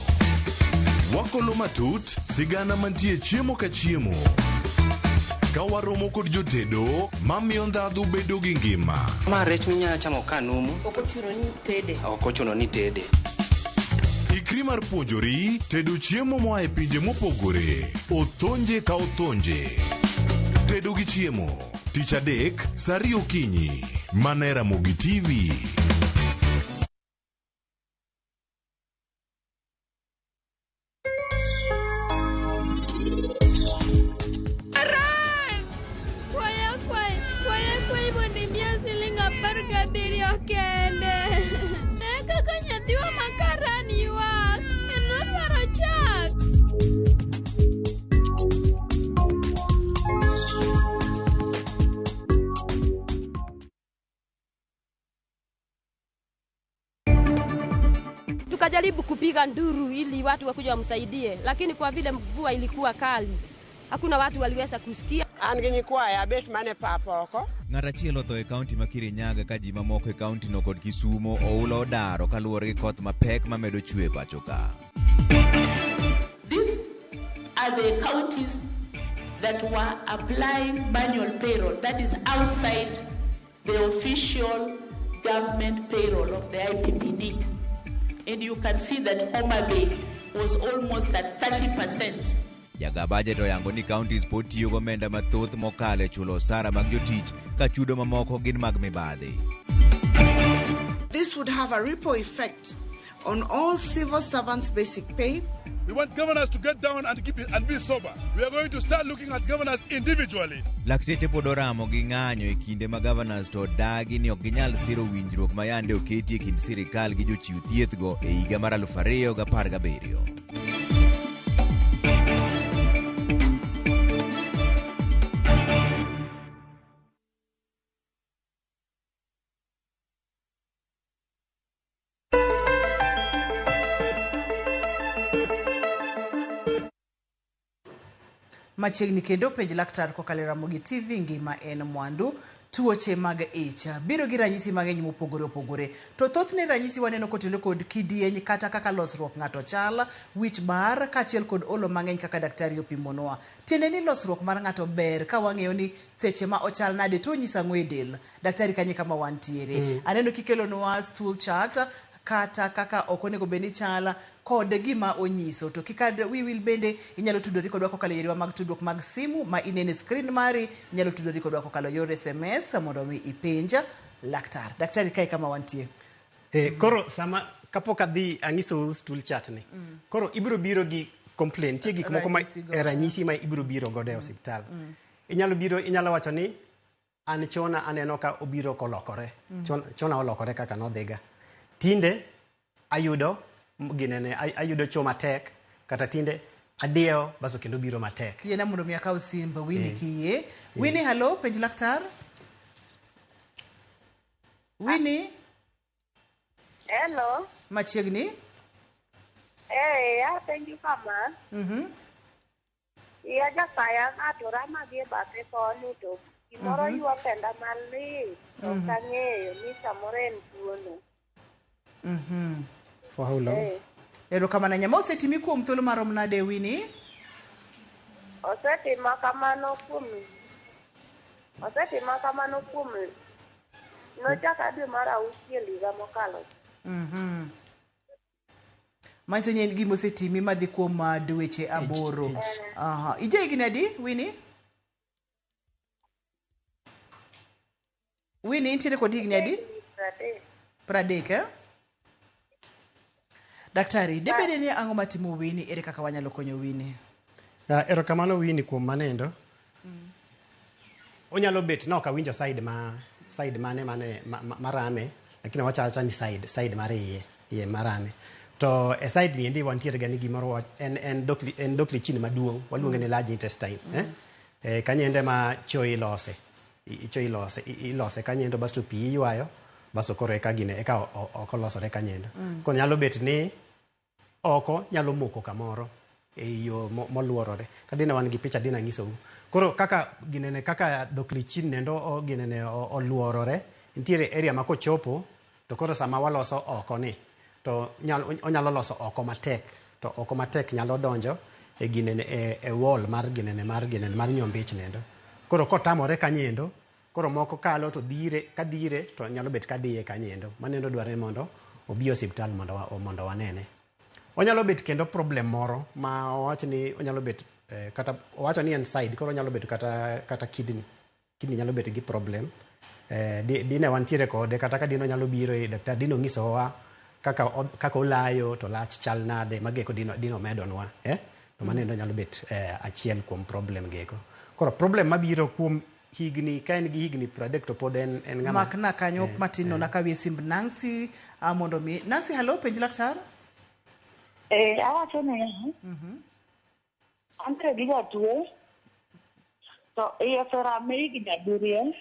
Speaker 10: Wakolo matut sigana mantie chiemo ka chiemo. Ka waromo kod jotedo mamiyo ndhadhu bedo gi ngima.
Speaker 14: Ma rech minyalo chamo ka numu.
Speaker 15: Ok ochuno ni tede.
Speaker 14: Ok ochuno ni tede.
Speaker 10: Ikri mar puonjori tedo chiemo moa e pinje mopogore. Othonje ka othonje. Tedo gi chiemo. Tich adek, saa ariyo okinyi. Mana e Ramogi TV.
Speaker 6: Aran! Kwaya kwayi mondo imiya siling 17 kende. Ne kaka nyathiwa ma Karan ywak. En odwaro chak.
Speaker 15: Tukajaribu kupiga nduru ili watu wakuja wamsaidie, lakini kwa vile mvua ilikuwa kali, hakuna watu waliweza kusikia.
Speaker 16: An gi nyikwaya abet mane pap oko.
Speaker 17: Ng'at achiel otho e kaunti ma Kirinyaga ka ji mamoko e kaunti no kod Kisumo oula odaro kaluwore gi koth mapek mamedo chwe e pacho ka.
Speaker 18: These are the counties that were applying manual payroll, that is outside the official government payroll of the IPPD. And you can see that Homa Bay was almost at 30%.
Speaker 17: Jaga bajet oyango ni counties pod tiyo gomenda mathoth mokalo e chulo osara mag jotich ka chudo mamoko gin mag mibadhi.
Speaker 19: This would have a ripple effect on all civil servants' basic pay.
Speaker 3: We want governors to get down and, keep it, and be sober. We are going to start looking at governors individually.
Speaker 17: Lakteche pod oramo gi ng'anyo e kinde ma governors to dagi ni ok ginyal siro winjruok ma yande oketi e kind sirikal gi jochiw thiethgo e higa mar 2017.
Speaker 1: Machiegni kendo penj laktar kokalo e Ramogi TV ngima en mwandu. Tuoche mag ich biro gi ranyisi mang'eny mopogore opogore. To thothne ranyisi waneno kotenore kod kidieny kata kaka losruok ng'ato chal, wich bar kaachiel kod olo mang'eny kaka daktari opimonwa. Tiende ni losruok mar ng'ato ber ka wang'eyo ni seche ma ochal nade to onyiso ang'o e del. Daktari kanye kama wantiere. Aneno kikelonwa stool chart kata kaka ok onego bed ni chal kod gima onyiso. To kik wi wil bende inyalo tudori kodwa kokalo e yorewa mag tudruok mag simu ma ineno e screen mari, inyalo tudori kodwa kokalo yor SMS mondo mi ipenj laktar. Daktari kae kama wantie.
Speaker 2: Koro sama kapok adhi ang'isou stool chart ni. Koro ibiro biro gi complaint, nitie gik moko ma ranyisi ma ibiro biro godo e osiptal. Inyalo biro inyalo wacho ni an chona aneno ka obiro kolokore. Chona olokore kaka nodhiga. Tinde ayudo ginene ayudo cho matek kata tinde adiewo baso kendo biro matek.
Speaker 1: Yiena mondo mi akaw simba Winnie kiyie. Winnie hello, penj laktar. Winnie.
Speaker 20: Hello.
Speaker 1: Machiegni.
Speaker 20: Apenjo kama. Iya jakaya ng'ato rama gi e bathe koni to gimoro ywa penda malit to ok ang'eyo ni samoro en tuono.
Speaker 2: For how long?
Speaker 1: Erokamano nyama osetimi kuom thuolo marom nade Winnie?
Speaker 20: Osetima kamano kuom nochaka dwe mar auchiel higa mokalo.
Speaker 1: Manyiso ni en gima osetimi madhi kuom dweche 8. Ija higni adi Winnie? Winnie intiere kod higni adi? 30 eh? Daktari, debede ni ang'o matimo Winnie, ere kaka wanyalo konyo Winnie?
Speaker 2: Erokamano Winnie kuom manendo. Onyalo bet no ok awinjo side mane marame, lakini wacha awacha ni side mar iye marame. To e side ni endi wantiere ga ni gimoro en dhok lichin maduong', waluonge ni large intestine. Kanyo ma cho ilose. Ilose kanyo basto pi iywayo, basto koro eka gine eka ok olosore kanyo. Koro nyalo bet ni oko nyalo moko kamoro e yo moluorore. Kadine wan gi picha dine anyisou. Koro kaka ginene kaka dhok lichin nendo ginene oluorore, nitiere area ma kochopo to koro sama waloso oko ni to onyalo loso oko matek, to oko matek nyalo donjo e ginene e wall mar ginene mar nyombich nendo. Koro kotamore kanyendo, koro moko kalo to dhire kadhire to nyalo bet kadiye kanyendo. Manendo dwarore mondo obi osiptal mondo wanene. Onyalo bet kendo problem moro ma owach ni onyalo bet kata owacho ni en side, koro onyalo bet kata kidney. Kidney nyalo bet gi problem. Dine wantiere kode kata ka dine onyalo biro e daktari dine onyisowa kaka olayo to lach chal nade mageko dino medonwa, To manendo nyalo bet achiel kuom problem geko. Koro problem mabiro kuom higni ka en gi higni 30 to pod en ng'ama
Speaker 1: makna kanyo matin no nakawie simb Nancy mondo mi Nancy hello, penj laktar.
Speaker 21: Awacho ni antiere gi jatuo to iye oserame higni 7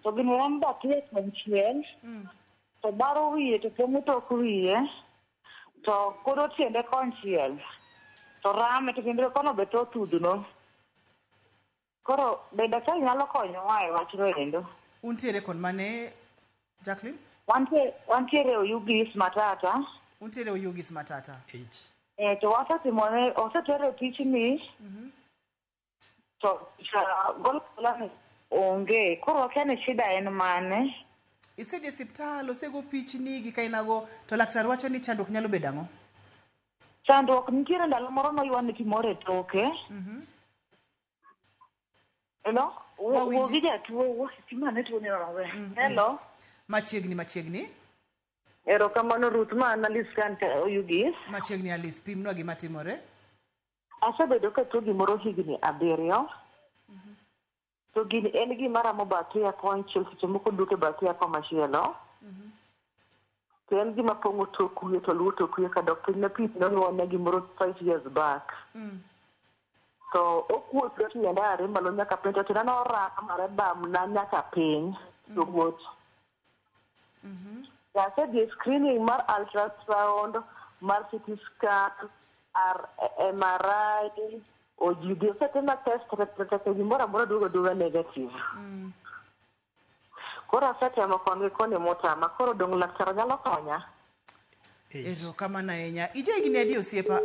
Speaker 21: to gini ram bathe konchiel to baro wiye to pong'o tok wiye to koro tiende konchiel to rame to kendo kono be to othudhno. Koro be daktari nyalo konyowa e wachno endo?
Speaker 1: Untiere kon mane Jacqueline?
Speaker 21: Wantiere Oyugis Matata.
Speaker 1: Untiere Oyugis Matata.
Speaker 21: To wasetimone osetere pichni to gol onge koro wakia ni shida en mane.
Speaker 1: Isedhi e osiptal, osego pichni gi kainago, to laktar wacho ni chandruok nyalo bedo ang'o?
Speaker 21: Chandruok nitiere ndalo moro noywane gimoro e toke. Hello?
Speaker 1: Wawinji.
Speaker 21: Wuo gi jatuo, wuo stima ne tuo ni maber. Hello?
Speaker 1: Machiegni machiegni.
Speaker 21: Erokamano Ruth, ma an Alice Kante Oyugis.
Speaker 1: Machiegni Alice, pimnwa gima timore.
Speaker 21: Asebedo katuo gimoro higni 7. To gini en gima ramo bathiya konchiel, seche moko duok e bathiya komachielo. To en gima pong'o tok wiye to luwo tok wiye kadok piny na pith noluone gimoro 5 years back. To okuot tienda are malo nyaka piny to tienda noramore bamna nyaka piny to wuot. Asedhi e screening mar ultrasound, mar CT scan, MRI, OGD, osetima test te gimoro amora duogo aduoga negative. Koro asetemo koni gi koni motama, koro dong' laktar nyalo konya?
Speaker 1: Erokamano ahinya. Ija higni adi osiepa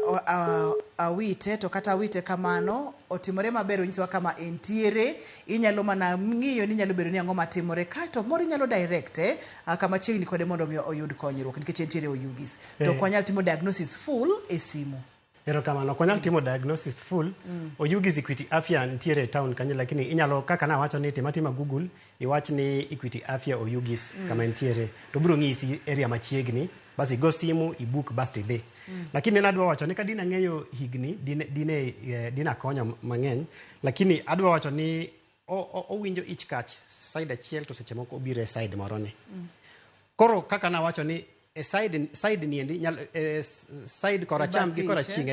Speaker 1: Awite to kata Awite kamano otimore maber onyisowa kama entiere inyalo mana ng'iyo ni nyalo bedo ni ang'o matimore kaeto moro inyalo direct kama chiegni kode mondo mi oyud konyruok nikech entiere Oyugis. To ok wanyal timo diagnosis full e simu.
Speaker 2: Erokamano, ok wanyal timo diagnosis full. Oyugis Equity Afya nitiere e town kanyo, lakini inyalo kaka nawacho ni tim atima Google iwach ni Equity Afya Oyugis kama entiere to biro ng'isi area machiegni bas igo simu ibook bas tidhi. Lakini nadwa wacho ni ka dine ang'eyo higni dine akonyo mang'eny, lakini adwa wacho ni owinjo ich kach side achiel to seche moko obiro e side moro ni. Koro kaka nawacho ni e side niendi nyal side koracham gi koraching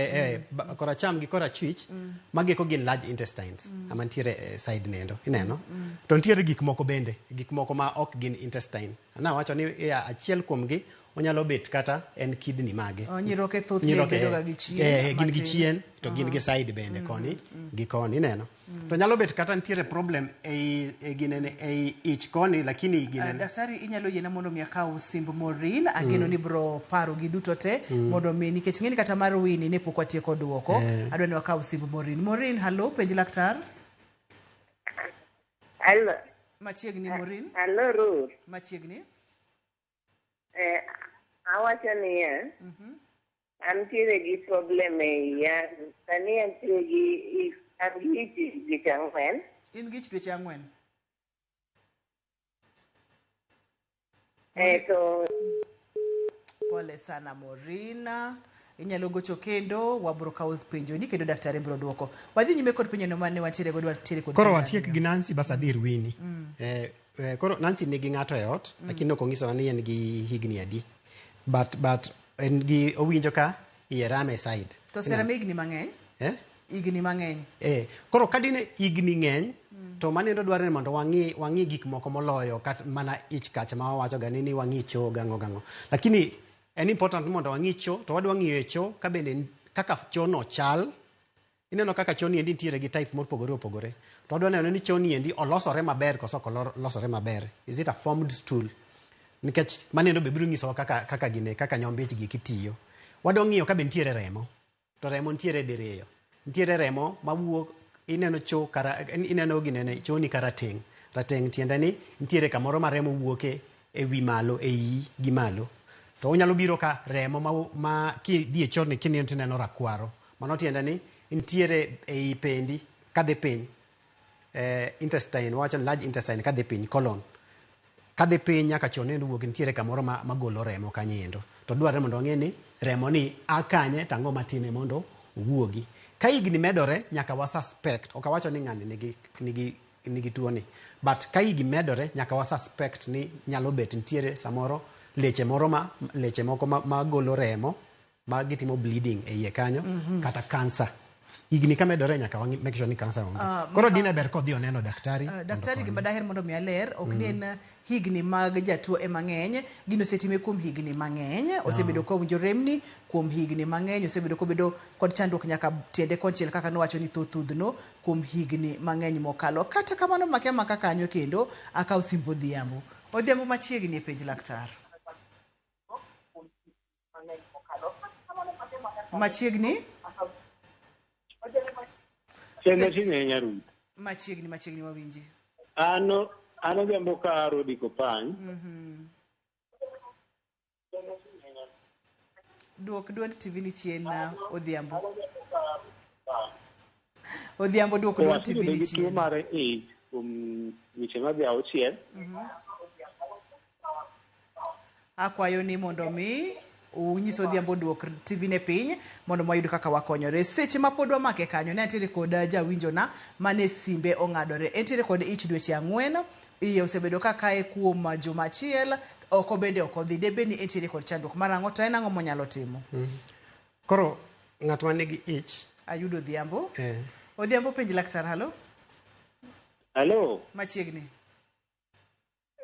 Speaker 2: koracham gi korachwich magi eko gin large intestines ama nitiere e side nendo ineno. To nitiere gik moko bende, gik moko ma ok gin intestine. Nawacho ni achiel kuom gi onyalo bet kata en kidney mage.
Speaker 1: Nyiroke thothne bedo ga gi chien.
Speaker 2: Gin gi chien to gin gi side bende koni gi koni ineno. To nyalo bet kata nitiere problem e ginene e ich koni lakini ginene.
Speaker 1: Daktari inyalo yiena mondo mi akaw simb Maureen ageno ni bro paro gi duto te mondo mi nikech ng'eni kata mar Winnie ne pok watieko duoko. Adwa ni wakaw simb Maureen. Maureen, hello, penj laktar.
Speaker 20: Hello.
Speaker 1: Machiegni Maureen.
Speaker 20: Hello Ruth.
Speaker 1: Machiegni.
Speaker 20: Awacho niya, antiere gi problem e iya, sani antiere gi an gi ich dweche 4.
Speaker 1: In gi ich dweche 4?
Speaker 20: To
Speaker 1: pole sana Morina. Inyalo gocho kendo wabro kawo penjo ni kendo daktari bro duoko. Wadhi nyime kod penjo no mane wantiere godo wantiere kod.
Speaker 2: Koro watiek gi Nancy bas adhi ir Winnie. Koro Nancy nigi ng'ato e ot, lakini ok onyisowa ni en gi higni adi. But en gi owinjo ka iye rame side.
Speaker 1: To serame higni mang'eny? Higni mang'eny.
Speaker 2: Koro kadine higni ng'eny to manendo dwarore ni mondo wang'i gik moko moloyo kata mana ich kach ma wawacho ga ni wang'i cho gang'o gang'o. Lakini en important mondo wang'i cho to wadwa ng'iyo e cho ka bende kaka cho no chal. Ineno kaka cho niendi nitiere gi type mopogore opogore. To wadwa neno ni cho niendi olosore maber koso ok olosore maber. Is it a formed stool? Nikech manendo be biro nyisowa kaka gine kaka nyombich gi kitiyo. Wadwa ng'iyo ka be nitiere remo. To remo nitiere diriyo. Nitiere remo mawuok ineno cho kara ineno ginene cho ni karateng'. Rateng' tiende ni nitiere kamoro ma remo wuoke e wi malo e iyi gi malo. To onyalo biro ka remo ma kidhi e cho ni kineno tineno rakwaro. Mano tiende ni nitiere ei pendi kadhi piny. Intestine, wacho ni large intestine kadhi piny, colon. Kadhi piny nyaka cho nendo wuok nitiere kamoro ma golo remo kanyo. To dwarore mondo wang'e ni remo ni a kanye to ang'o matime mondo owuogi. Ka higni medore nyaka wa suspect, ok awacho ni ng'ani nigi tuo ni. But ka higni medore nyaka wa suspect ni nyalo bet nitiere samoro leche moro ma leche moko ma golo remo ma gitimo bleeding e iye kanyo kata cancer. Higni ka medore nyaka wang'i make sure ni cancer onge. Koro dine ber kodhi oneno daktari.
Speaker 1: Daktari gima daher mondo mi aler ok ni en higni mag jatuo ema ng'eny, gino osetime kuom higni mang'eny, osebedo kowinjo remni kuom higni mang'eny, osebedo kobedo kod chandruok nyaka tiende konchiel kaka nowacho ni thothudhno kuom higni mang'eny mokalo. Kata kamano make amaka kanyo kendo akaw simb Odhiambo. Odhiambo machiegni e penj laktar. Machiegni? Machiegni machiegni wawinji.
Speaker 4: Ano Odhiambo ka Rodi Kopany.
Speaker 1: Duok duond TV ni chien Odhiambo. Odhiambo duok duond TV ni
Speaker 4: chien. Tuo mar ich kuom dweche madhi 6.
Speaker 1: Akwayo ni mondo mi unyiso Odhiambo duok TV ne piny mondo wayud kaka wakonyore. Seche ma pod wamake kanyo ne antiere kod jawinjona mane simbe ong'adore. Entiere kod ich dweche 4. Iye osebedo ka kae kuom juma achiel, oko bende ok odhi. Debed ni entiere kod chandruok mar ang'o, to en ang'o monyalo timo?
Speaker 2: Koro ng'at ma nigi ich.
Speaker 1: Ayudo Odhiambo. Odhiambo penj laktar, halo.
Speaker 4: Halo.
Speaker 1: Machiegni.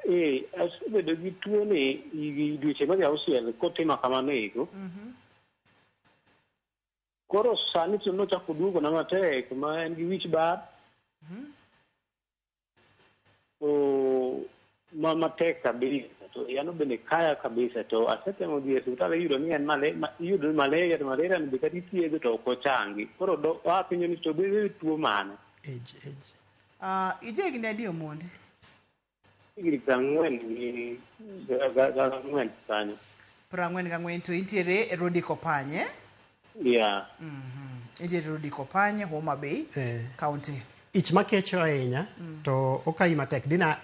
Speaker 4: Asebedo gi tuo ni dweche madhi 6 kotimo kamano eko. Koro sani to nochako duogona matek ma en gi wich bar. To matek kabisa to yano bende kaya kabisa to asetemo dhi e osiptal iyudo ni en iyudo malaria to malaria ni be kata ithiedho to ok ochangi. Koro apenjo ni to bedo tuo mane?
Speaker 2: Age.
Speaker 1: Ije higni adi Omondi?
Speaker 4: Higni 44 kanyo.
Speaker 1: 44 to intiere Rodi Kopanye?
Speaker 4: Yeah.
Speaker 1: Intiere Rodi Kopanye, Homa Bay County.
Speaker 2: Ich makecho ahinya to okayi matek dina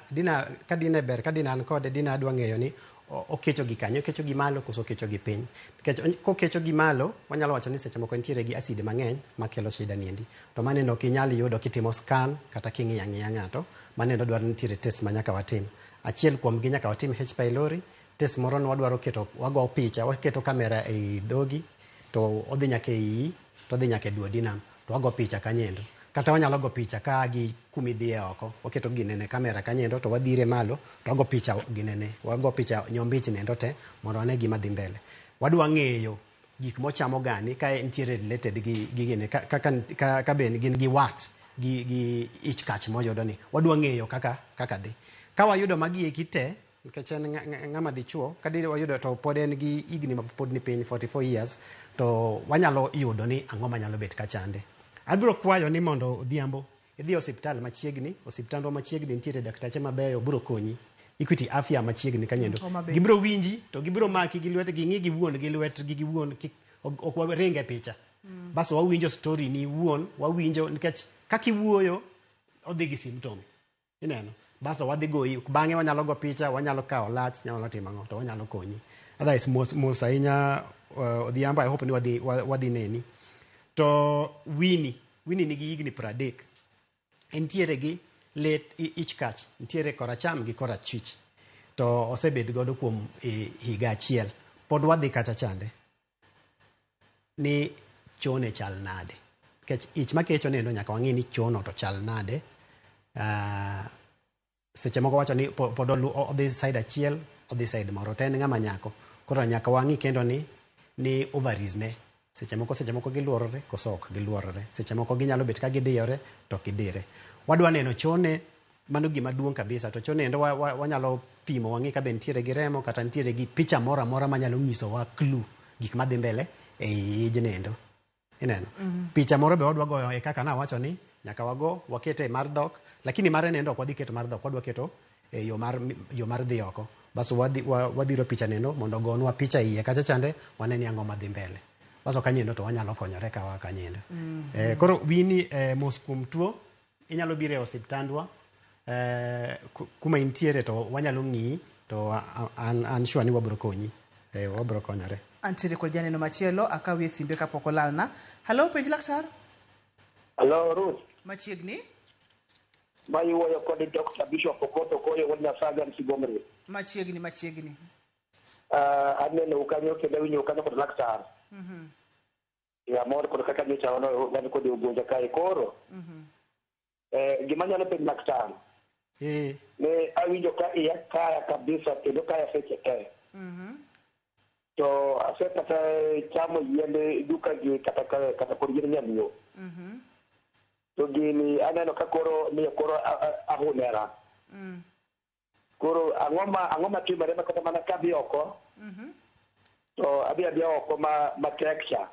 Speaker 2: ka dine ber ka dina an kode dina adwa ng'eyo ni okecho gi kanyo, okecho gi malo koso okecho gi piny. Nikech kokecho gi malo wanyalo wacho ni seche moko nitiere gi acid mang'eny makelo shida niendi. To maneno ok inyal yudo kitimo scan kata king'iyo ang'iya ng'ato, maneno dwaro nitiere test ma nyaka watim. Achiel kuom gi nyaka watim H pylori, test moro ne wadwaro keto, wago picha, waketo kamera ei dhogi to odhi nyaka e iyi to odhi nyaka e duodenum to wago picha kanyendo. Kata wanyalo go picha ka gi kumidhiye oko, waketo ginene kamera kanyendo to wadhire malo to wago picha ginene, wago picha nyombich nendo te mondo wane gima dhi mbele. Wadwa ng'eyo gik mochamo gani ka nitiere related gi gine ka be gin gi wat gi ich kach moyudo ni. Wadwa ng'eyo kaka dhi. Ka wayudo magi eki te, nikech en ng'ama dichuo, ka wayudo to pod en gi higni ma pod ni piny 44 years, to wanyalo yudo ni ang'o manyalo bet kachande. Abiro kwayo ni mondo Odhiambo idhi osiptal machiegni, osiptandwa machiegni nitiere daktache mabeyo biro konyi. Equity Afya machiegni kanyendo. Gibiro winji to gibiro maki gi lwetgi, ging'i gi wuon gi lwetgi gi wuon, ok waringe picha. Bas wawinjo story ni wuon, wawinjo nikech kaka iwuoyo odhi gi symptom. Ineno? Bas wadhi goyi, bang'e wanyalo go picha, wanyalo kawo lach, nyalo timo ang'o to wanyalo konyi. Otherwise mos ahinya Odhiambo, I hope ni wadhi neni. To Winnie nigi higni 30. Entiere gi let ich kach, nitiere koracham gi korachwich. To osebet godo kuom higa achiel. Pod wadhi kacha chande ni chone chal nade. Nikech ich makecho nendo nyaka wang'e ni chono to chal nade. Seche moko wacho ni pod odhi side achiel, odhi side moro. To en ng'ama nyako. Koro nyaka wang'i kendo ni ovaries ne. Seche moko giluorore koso ok giluorore. Seche moko ginyalo bet ka gidiyore to ok gidire. Wadwa neno chone, mano gima duong' kabisa. To chone endo wanyalo pimo wang'i ka be nitiere gi remo kata nitiere gi picha moro amora manyalo nyisowa clue gik madhi mbele ei ijnendo. Ineno? Picha moro be wadwa goyo e kaka nawacho ni nyaka wago wakete mar dhok, lakini mare nendo ok wadhi keto mar dhok, wadwa keto e yo mar dhi oko. Bas wadhiro picha nendo mondo ogonwa picha iye kacha chande wane ni ang'o madhi mbele. Bas kanyendo to wanyalo konyore ka wa kanyendo. Koro Winnie mos kuom tuo, inyalo biro e osiptandwa kuma intiere to wanyalo ng'iyi to an sure ni wabiro konyi. Wabiro konyore.
Speaker 1: Antiere kod janeno machielo, akawie simbe kapok olalna. Halo, penj laktar.
Speaker 7: Halo, Ruth.
Speaker 1: Machiegni.
Speaker 7: Ma iwuoyo kod Dr. Bishop Okoth Okoye wuod Nyasaye Sigomre.
Speaker 1: Machiegni.
Speaker 7: Aneno kanyo kendo awinjo kanyo kod laktar. Amor kod kaka nyocha wan kod ugonjwa kae koro. Gima nyalo penjo laktar. Ne awinjo ka iya kaya kabisa kendo kaya seche te. To asekata chamo yiende duka gi kata kod yien nyaluo. To gini aneno ka koro miyo koro ahunera. Koro ang'o matimore ma kata mana kadhi oko to adhi adhiya oko matek cha.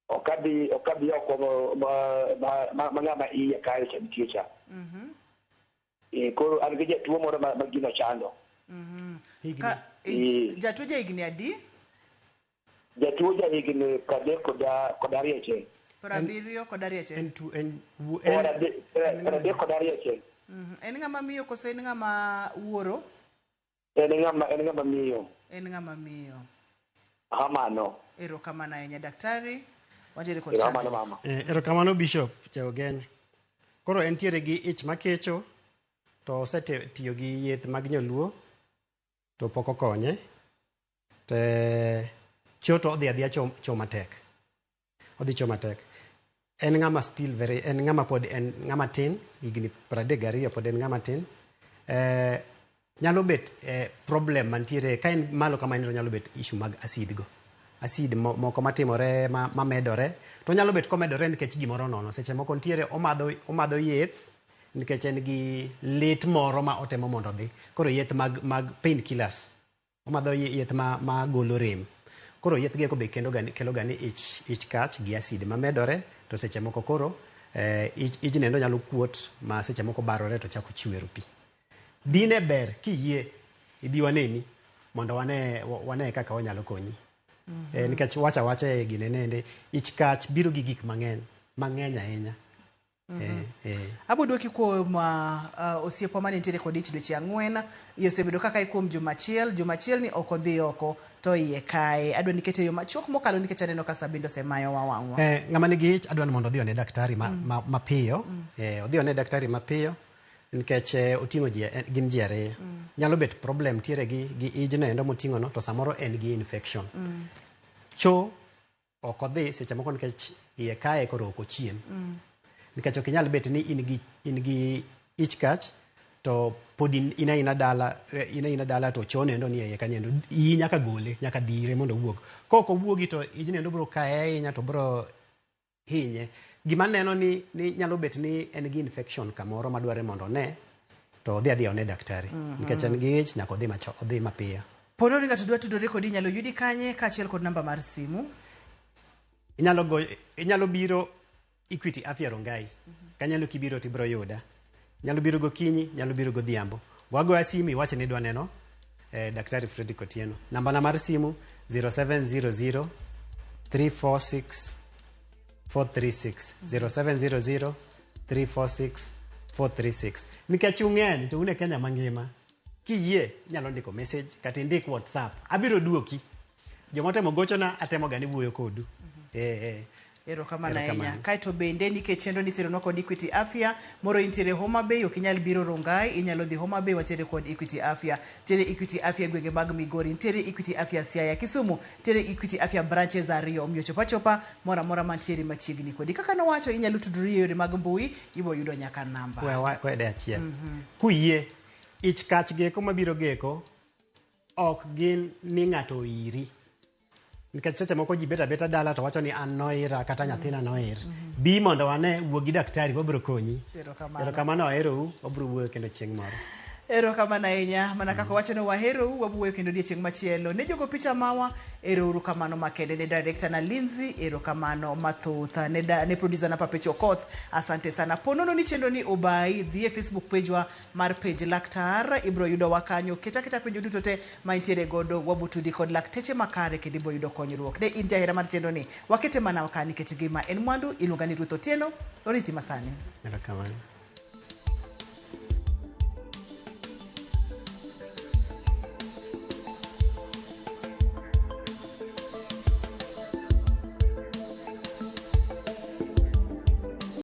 Speaker 7: Ok adhi oko ma ng'ama iye kayo cha nitie cha. Koro an gi jatuo moro ma gino chando.
Speaker 1: Jatuo ja higni adi?
Speaker 7: Jatuo ja higni 32 kod arieche.
Speaker 1: 70 kod arieche.
Speaker 2: En tu en wu-
Speaker 7: 32 kod arieche.
Speaker 1: En ng'ama miyo koso en ng'ama wuoro?
Speaker 7: En ng'ama miyo.
Speaker 1: En ng'ama miyo.
Speaker 7: Kamano.
Speaker 1: Erokamano ahinya daktari. Wantiere kod
Speaker 7: Erokamano
Speaker 1: Charlie.
Speaker 7: mama.
Speaker 2: Erokamano Bishop Jaogenya. Koro entiere gi ich makecho to osetiyo gi yeth mag nyaluo to pok okonye. Te cho to odhi adhiya cho matek. Odhi cho matek. En ng'ama still very, en ng'ama pod en ng'ama tin, higni 32 pod en ng'ama tin. Nyalo bet problem mantiere ka en malo kama en nyalo bet issue mag acid go. Acid moko matimore mamedore to nyalo bet komedore nikech gimoro nono. Seche moko nitiere omadho yeth nikech en gi lit moro ma otemo mondo odhi. Koro yeth mag pain killers. Omadho yeth ma golo rem. Koro yeth gi be kendo kelo ga ni ich kach gi acid mamedore to seche moko koro ijnendo nyalo kuot ma seche moko barore to chako chwero pi. Dine ber kiyie ibi waneni mondo wane kaka wanyalo konyi. Nikech wacha wacha e gine nende ich kach biro gi gik mang'eny ahinya.
Speaker 1: Abo dwoki kuom osiepwa mane nitiere kod ich dweche 4, iye osebedo kaka kuom juma achiel ni ok odhi oko to iye kae. Adwa nikete e yo machuok mokalo nikech aneno ka sa bende osemayowa wang'wa.
Speaker 2: Ng'ama nigi ich adwa ni mondo odhi one daktari mapiyo. Odhi one daktari mapiyo nikech oting'o ji, gin ji ariyo. Nyalo bet problem tiere gi ijno endo moting'o no to samoro en gi infection. Cho ok odhi seche moko nikech iye kae koro ok ochiem. Nikech ok inyal bet ni in gi ich kach to pod in aina dala to cho nendo ni iye kanyo iyi nyaka gole nyaka dhire mondo owuog. Kok owuogi to ijno endo biro kae ahinya to biro hinye. Gima neno ni nyalo bet ni en gi infection kamoro madware mondo one to odhi adhiya one daktari. Nikech en gi ich nyaka odhi mapiyo.
Speaker 1: Pono ni ng'ato dwa tudore kodi inyalo yudi kanye kaachiel kod namba mar simu?
Speaker 2: Inyalo biro Equity Afya Rongai. Kanyalo kibiro tibiro yuda. Nyalo biro gokinyi, nyalo biro godhiambo. Wagoya simu iwache ni idwa neno Daktari Fredrick Otieno. Namba na mar simu 0700 346 436. 0700 346 436. Nikech ung'eny to un e Kenya mangima. Kiyie inyalo ndiko message kata indik WhatsApp. Abiro duoki. Jomotemo gochona atemo ga ni wuoyo kodu.
Speaker 1: Erokamano ahinya. Kaeto bende nikech chenro ni sironwa kod Equity Afya, moro intiere Homa Bay, ok inyal biro Rongai, inyalo dhi Homa Bay watiere kod Equity Afya. Nitiere Equity Afya gwenge mag Migori, nitiere Equity Afya Siaya, Kisumu, nitiere Equity Afya branches 2, omiyo chopa chopa moro amora mantiere machiegni kodi. Kaka nowacho inyalo tudori e yore mag mbui, ibo yudo nyaka namba.
Speaker 2: Wede achiel. Kuyie, ich kach geko mabiro geko ok gin ni ng'ato oiri. Nikech seche moko ji bet abeta dala to wacho ni an noira kata nyathina noir. Bi mondo wane wuo gi daktari wabiro konyi. Erokamano aherou, wabiro wuoyo kendo chieng' moro.
Speaker 1: Erokamano ahinya mana kaka wacho ni waherou, wabiro wuoyo kendo odiechieng' machielo. Ne jogo picha mawa, erouru kamano makende. Ne director na Lindsay, erokamano mathoth. Ne producer na Papecho Okoth, asante sana. Ponono ni chenro ni obai, dhi e Facebook page wa mar page laktar, ibiro yudo wa kanyo. Keta keta penjo duto te ma intiere godo, wabotudi kod lakteche makare kendo ibiro yudo konyruok. Ne in jahera mar chenro ni, wakete mana ka nikech ngima en mwandu. Iluonga ni Ruth Otieno, oriti masani.
Speaker 2: Erokamano.